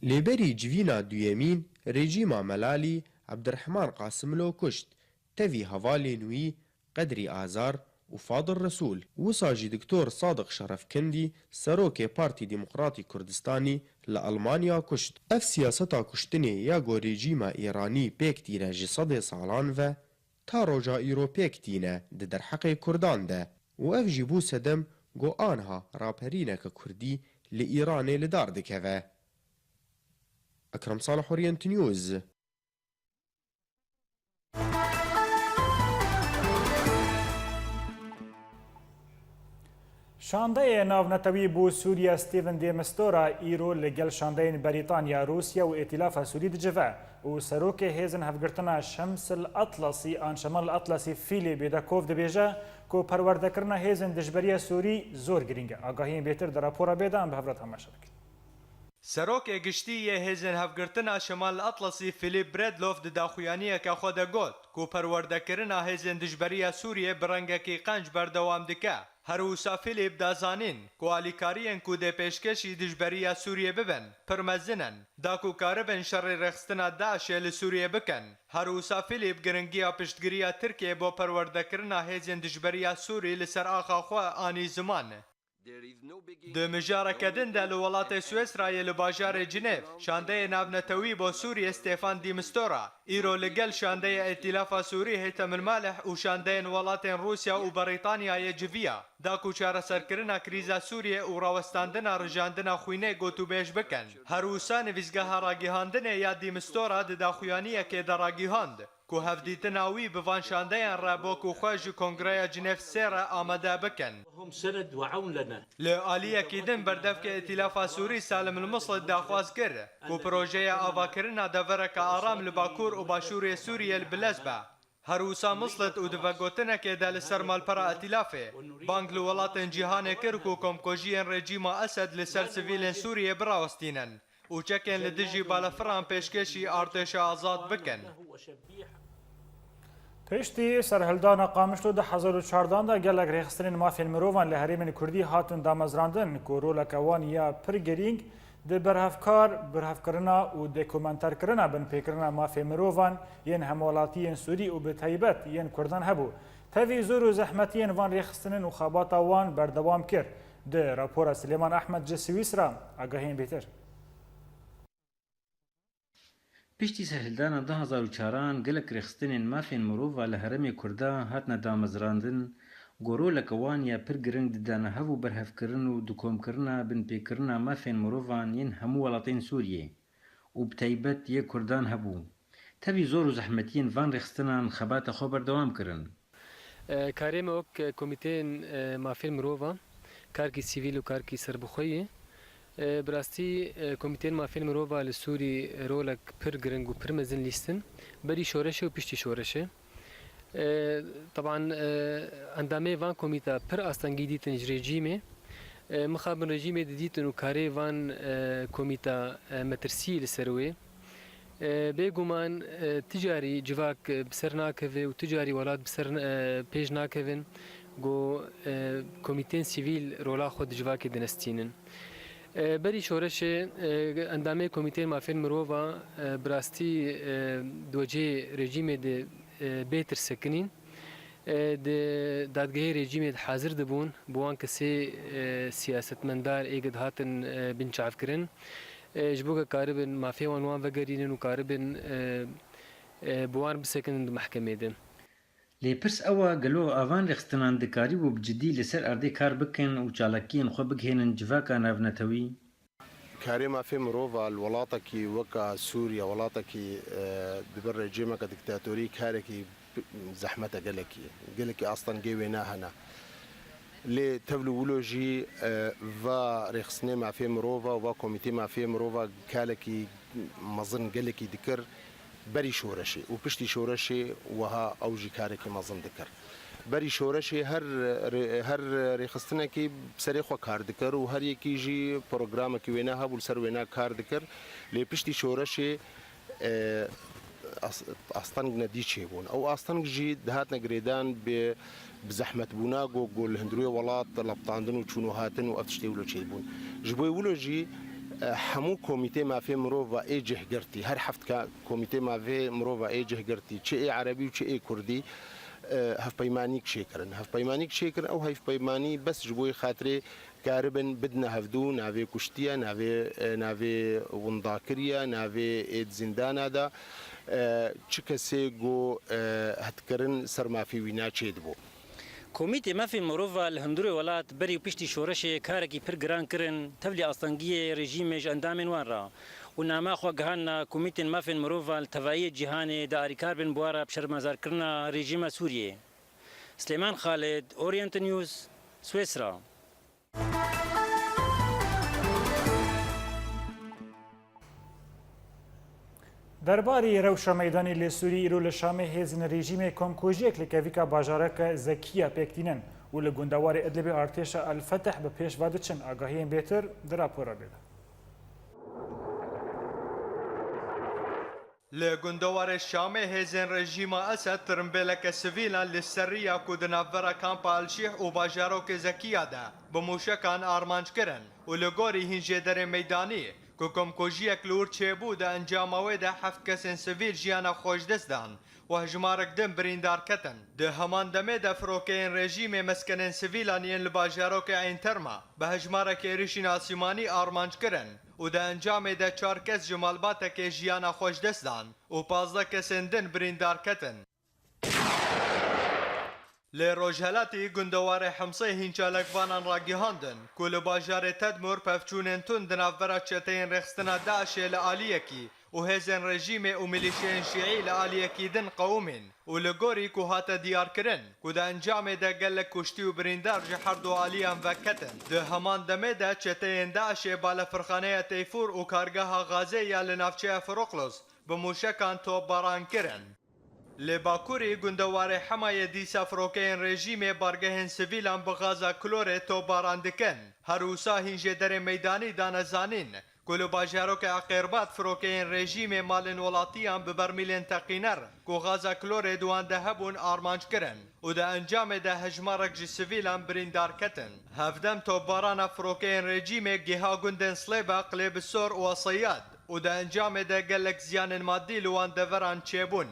Lê berî civîna duyemîn rejîma Melalî Abdirehman Qasimlo kuşt, tevî hevalên wî Qedrî Azar û Fadil Resûl. Wisa jî Doktor Sadiq Şerefkindî, serokê Partî Demokratî Kurdistanî li Elmanya kuşt. Ev siyaseta kuştinê ya ku rejîma Îranî pêk tîne ji sedê salan ve, ta roja îro pêk tîne di derheqê Kurdan de û ev jî bû sedem ku aniha raperîneke Kurdî li Îranê li dar dikeve. Ekrem Salih, Orient News. Şandeyê navnetewî bo Sûriye Stephen de Mistura îro li gel şandeyên Berîtanya, Rûsya û Îtîlafa Sûrî dicive û serokê Hêzên Hevgirtina Şems el Atlasî an Şemal el Atlasî Fîlî Bêdekov dibêje ku perwerdekirina hêzên dijberiya Sûrî zor girîng e. Agahiyên bêtir di rapora bê de em bi hev re temaşe dikin. Serokê Giştî yê Hêzên Hevgirtina Şemal Atlasî Philip Bredlof di daxuyaniyeke xwe de got ku perwerdekirina hêzên dijberiya Sûriyê bi rengekî qenc berdewam dike. Her wisa Filîp da zanîn ku alîkariyên ku dê pêşkêşî dijberiya Sûriyê bibin, pir mezin in, da ku karibin şerê rêxistina DAIŞê li Sûriyê bikin. Her wisa Filîp giringiya piştgiriya Tirkiyê bo perwerdekirina hêzên dijberiya Sûrî li ser axa xwe anî ziman. Di mijareke din de li welatê Swêsrayê li bajarê Cinêv, şandeyê navnetewî bo Sûriyê Stefan de Mistura, îro li gel şandeyê Îtîlafa Sûrî Hêtem El Malih û şandeyên welatên Rûsya û Berîtanyayê civiya, da ku çareserkirina krîza Sûriyê û rawestandina rijandina xwînê gotûbêj bikin. Her wisa nivîsgeha ragihandinê ya de Mistura di daxuyaniyekê de ragihand ku hevdîtina wî bi van şandeyan re bo ku xwe ji Kongreya Cinêv sê re amade bikin. هم سند وعون لنا. Li aliyekî din berdevkê Îtîlafa Sûrî Salim El Mislit daxwaz kir ku projeya avakirina devereke aram li Bakur û Başûrê Sûriyê li bilez be. Her wisa Mislit û di vegotinekê de li ser malpera Îtîlafê bang li welatên cîhanê kir ku komkujiyên rejîma Esed li ser sivîlên Sûriyê birawestînin û çekên li dijî balafiran pêşkêşî artêşa azad bikin. Piştî serhildana Qamişlo du hezar û çardan de gelek rêxistinên mafên mirovan li herêmên Kurdî hatin damezrandin ku roleke wan ya pir girîng di berhevkar, berhevkirina û dokumenterkirina binpêkirina mafê mirovan yên hemwelatiyên Sûrî û bi taybet yên Kurdan hebû. Tevî zor û zehmetiyên van rêxistinin û xebata wan berdewam kir. Di rapora Silêman Ehmed ji Swîsra agahiyên bêtir. Piştî serhildana du hezar û çaran gelek rêxistinên mafên mirova li herêmê Kurda hatine damezrandin ku roleke wan ya pir giring di danehev û berhevkirin û dikomkirina binpêkirina mafên mirovan yên hemû welatên Sûriyê û bi taybet yê Kurdan hebû. Tevî zor û zehmetiyên van rêxistinan xebata xwe berdewam kirin. E, karê me wek, e, komîteyên, e, mafên mirova, karkî sivîl û karkî serbixwe ye. E, bi rastî, e, komîteyên mafên mirova li Sûrî rolek pir giring û pir mezin lîstin, berî şoreşê û piştî şoreşê. E, teban, e, endamê van komîta pir astengî dîtin ji rejîmê. E, mixabin rejîmê didîtin û karê van, e, komîta, e, metirsî li ser wê. E, bêguman, e, ti carî civak, e, bi ser nakeve û ti carî welat bi ser, e, pêş nakevin ku, e, komîtên sivîl rola xwe di civakê dinestînin. E, berî şoreşê, e, endamê Komîteyên Mafên Mirova, e, bi rastî, e, di wecihê rejîmê de, e, bê tirsekinîn. E, di dadgehê rejîmê de hazir dibûn, bi wan kesê, e, siyasetmendar ê ke dihatin, e, binçavkirin, e, ji bo ke karibin mafê wan wan vegerînin û karibin, e, e, bi wan bisekinin di mehkemê de. Lê pirs ew e, gelo a van rêxistinan dikarîbû bi cidî li ser erdê kar bikin û çalakiyên xwe bigihênin civaka navnetewî? Karê mafê mirova li welatekî weka Sûriye, welatekî, e, di bin rejîmeke diktatorî karekî zehmet e gelekî. Gelekî astengê wêne hene. Lê tevlî wilo jî, e, va rêxistinê mafê mirova û va komîtê mafê mirova kalekî mezin gelekî dikir berî şoreşê û piştî şoreşê wiha ew jî karekî mezin dikir. Berî şoreşê her rê-, her rêxistinekî bi serê xwe kar dikir û her yekî jî programekî wêne hebû li ser wêne kar dikir. Lê piştî şoreşê, e, as-, asteng nedî çêbûn. Ew asteng jî dihatine girêdan bi, bi zehmetbûna ku, ku li hundirê welat leptandin û çûn û hatin û ev tiştê wilo çêbûn. Ji bo wilo jî, e, hemû komîtê mafê mirova ê cihgirtî, her heft ka-, komîtê mafê mirova ê cihgirtî, çi ê erebî û çi ê kurdî, e, hevpeymanîk çêkirin. Hevpeymanîk çêkirin, ew hevpeymanî bes ji bo xatirê karibin bidine hevdû, navê kuştiye, navê, e, navê windakiriye, navê ê di zîndana de, e, çi kesê ku, e, hetkirin ser mafê wîna çêdibû. Komîtê Mafên Mirova li hundirê welat berî û piştî şoreşê karekî pir giran kirin, tevlî astengiyê rejîmê ji endamên wan re û nama xwe gihandina Komîtên Mafên Mirova li tevayiyê cîhanê de arîkar bin bi wan re bi şermezarkirina rejîma Sûriyê. Silêman Xalid, Orient News, Swêsra. Derbarî rewşa meydanê li Sûrî îro li Şamê hêzên rejîmê komkujiyek li kevîka bajareke Zekiya pêk tînin û li gundewarê Idlibê artêşa El Feteh bi pêş ve diçin. Agahiyên bêtir di rapora bê de. Li gundewarê Şamê hêzên rejîma Esed tirimbêleke sivîlan li ser riya ku di navbera Kampa El Şîh û bajarokê Zekiya de bi mûşekan armanc kirin û li gorî hîn jêderên meydanî ku komkujiyek li wir çêbû, di encama wê de heft kesên sivîl jiyana xwe ji dest dan û hejmarek din birîndar ketin. Di heman demê de firokeyên rejîmê meskenên sivîlan yên li bajarokê Eyn Terma bi hejmarek êrişîn asîmanî armanc kirin û di encamê de çar kes ji malbatekê jiyana xwe ji dest dan û pazdeh kesên din birîndar ketin. Li rojhelatî gundewarê Himsê hîn çalakvanan ragihandin ku li bajarê Tedmûr pevçûnên tund di navbera çeteyên rêxistina DAIŞê li aliyekî û hêzên rejîmê û milîşeyên şîî li aliyekî din qewimîn û li gorî ku hate diyarkirin ku di encamê de gelek kuştî û birîndar ji her du aliyan veketin. Di heman demê de çeteyên DAIŞê balefirxaneya Teyfûr û kargeha gazê ya li navçeya Firoklos bi mûşekan topbaran kirin. Li bakurî gundewarê Hemayê dîsa firokeyên rejîmê bargehên sivîlan bi gaza klorê topbaran dikin. Her wisa hîn jêderên meydanî dane zanîn ku li bajarokê Eqêrbat firokeyên rejîmê malên welatiyan bi bermîlên teqîner ku gaza klorê di wan de hebûn armanc kirin û di encamê de hejmarek ji sivîlan birîndar ketin. Hevdem topbarana firokeyên rejîmê giha gundên Slêba, Qilêbisor û Eseyad û di encamê de gelek ziyanên madî li wan deveran çêbûn.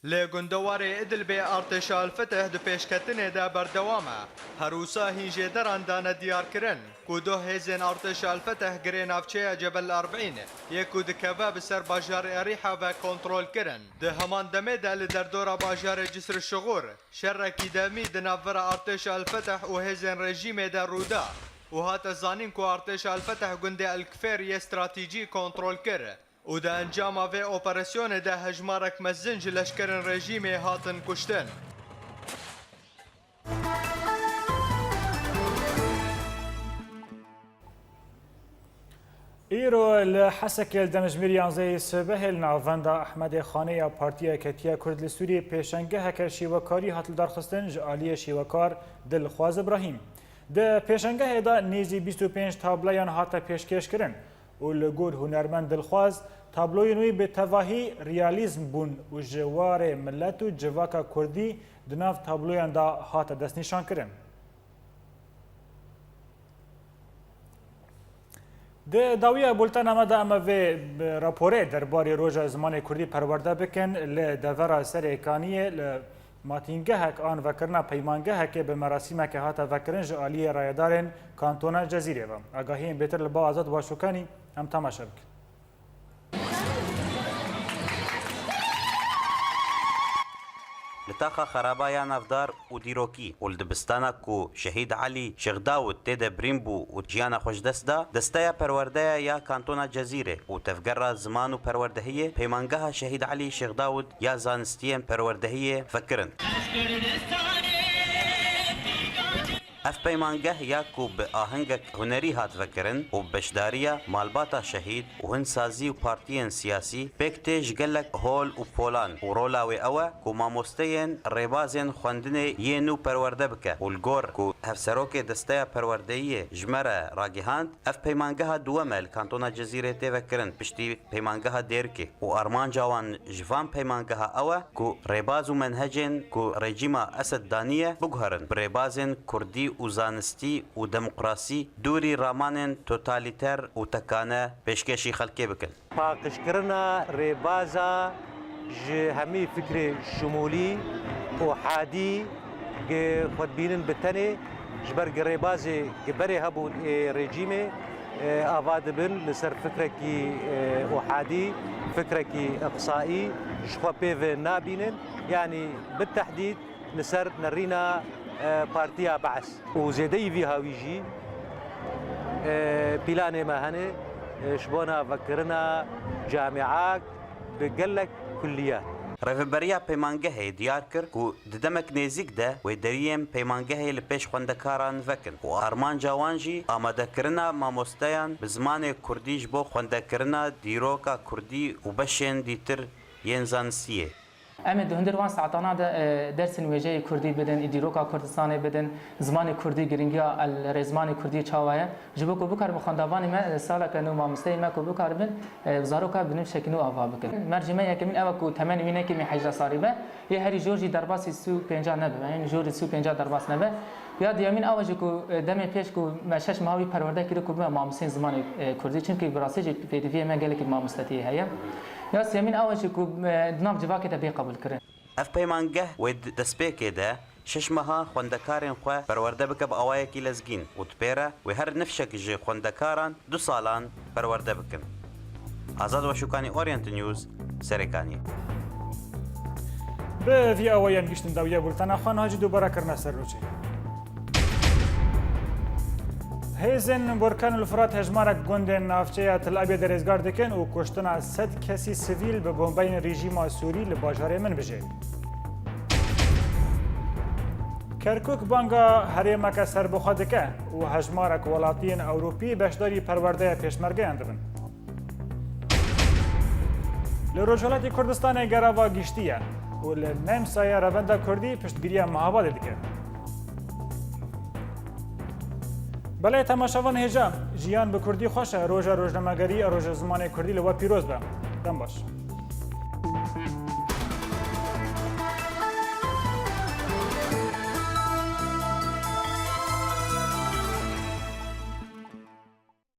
Li gundewarê Idlibê artêşa El-Feteh di pêşketinê de berdewam e. Her wisa hîn jêderan dane diyarkirin ku doh hêzên artêşa El-Feteh girê navçeya Cebel Erbîn yê ku dikeve bi ser bajarê Erîha ve kontrol kirin. Di heman demê de li derdora bajarê Cisr Şixûr şerekî demî di navbera artêşa El-Feteh û hêzên rejîmê de rû da û hate zanîn ku artêşa El-Feteh gundê El-Kifêr yê stratejî kontrol kir û di encama vê operasyonê de hejmarek mezin ji leşkerên rejîmê hatin kuştin. Îro li Hesekê li demjimêr yanzdehê sibehê li navenda Ehmedê Xanê ya Partiya Yeketiya Kurd li Sûriyê pêşengeheke şêwekarî hat lidarxistin ji aliyê şêwekar Dilxwaz Îbrahîm. Di pêşengehê de nêzî bîst û pênc tableyan hate pêşkêşkirin û li gor hunermend Dilxwaz, tabloyên wî bi tevahî realîzm bûn û ji warê milet û civaka kurdî di nav tabloyan de hate destnîşankirin. Di dawiya bultena me de em ê vê raporê derbarê Roja Zimanê Kurdî perwerde bikin. Li devera Serê Kaniyê li matîngehek an vekirina peymangehekê bi merasîmeke hate vekirin ji aliyê rayedarên Kantona Cezîrê ve. Agahiyên bêtir li ba Azad Başûkanî em temaşe bikin. Li taxa xeraba ya navdar û dîrokî û li dibistana ku Şehîd Elî Şêxdawid tê de birîn bû û jiyana xwe ji dest da, Desteya Perwerdeya ya Kantona Cezîrê û Tevgera Ziman û Perwerdehiyê Peymangeha Şehîd Elî Şêxdawid ya Zanistiyên Perwerdehiyê vekirin. Ev peymangeh ya ku bi ahengek hunerî hat vekirin û bi beşdariya malbata şehîd û hin sazî û partiyên siyasî pêk tê ji gelek hol û polan û rola wê ew e ku mamosteyên rêbazên xwendinê yê nû perwerde bike û li gor ku Hevserokê Desteya Perwerdeyiyê ji me re ragihand, ev peymangeha duwem e li Kantona Cezîrê tê vekirin piştî Peymangeha Dêrikê û armanca wan ji van peymangeha ew e ku rêbaz û menhecên ku rejîma Esed daniye biguherin, bi rêbazên kurdî û zanistî û demokrasî dûrî ramanên totalîter û tekane pêşkêşî xelkê bikin. Paqijkirina rêbaza ji hemî fikrê şimûlî û hadî gi xwe dibînin bi tenê, ji ber gi rêbazê gi berê hebûn ê rejîmê, e, ava dibin li ser fikrekî, e, uhadî, fikrekî iqsaî ji xwe pê ve nabînin. Yanî bi tehdîd li ser nerîna, e, Partiya Be'es. Û zêdeyî vî hawî jî, e, pîlanê me hene, e, ji bona vekirina camiak bi gelek kulliyat. Rêveberiya Peymangehê diyar kir ku di demek nêzîk de wêderiyên peymangehê li pêş xwendekaran vekin û armanca wan jî amadekirina mamosteyan bi zimanê kurdî ji bo xwendekirina dîroka kurdî û beşên dîtir yên zanistiyê. Em ê di hundir van saetana de, e, dersên wêjeyê kurdî bidin, î dîroka Kurdistanê bidin, zimanê kurdî, giringiya el rêzimanê kurdî çawa ye. Ji bo ku bikaribin xwendavanê me, e, saleke nû, mamosteyê me ku bikaribin, e, zaroka bi nifşekî nû ava bikin. Mercê me yekemîn ew e ku temenê wî ne kêmî hejda salî be, yê herî jor jî derbasî sî û pênca nebe, yanî jor jî sî û pênca derbas nebe. Ya duyemîn ew e jî ku, e, demê pêş ku me şeş meha wî perwerde kiriye ku bibe mamosteyên zimanê, e, kurdî. Çimkî bi rastî jî pêdiviyê me gelekî mamostetiyê heye. Ya sêyemîn ew e jî ku, e, di nav civakê de bê qebûlkirin. Ev peymangeh wê di destpêkê de şeş meha xwendekarên xwe perwerde bike bi awayekî lezgîn û di pê re wê her nifşek ji xwendekaran du salan perwerde bikin. Azad Weşûkanî, Orient News, Serêkaniyê. Bi vî awayî em gihîştin dawiya bultena xwe, niha jî dubare kirine ser nûçeyê. Hêzên Burkan û Firat hejmarek gundên navçeya Tel Abyadê rêzgar dikin û kuştina sed kesî sivîl bi bombeyên rejîma Sûrî li bajarê Minbicê. Kerkûk banga herêmeke serbixwe dike û hejmarek welatiyên Ewropî beşdarî perwerdeya pêşmergeyan dibin. Li Rojhilatê Kurdistanê gereva giştî ye û li Nemsayê revenda kurdî piştgiriya Mehabadê dike. Belê temaşevan hêja, jiyan bi kurdî xweş e, roja rojnamegerî a roja zimanê kurdî li we pîroz be. Dem baş.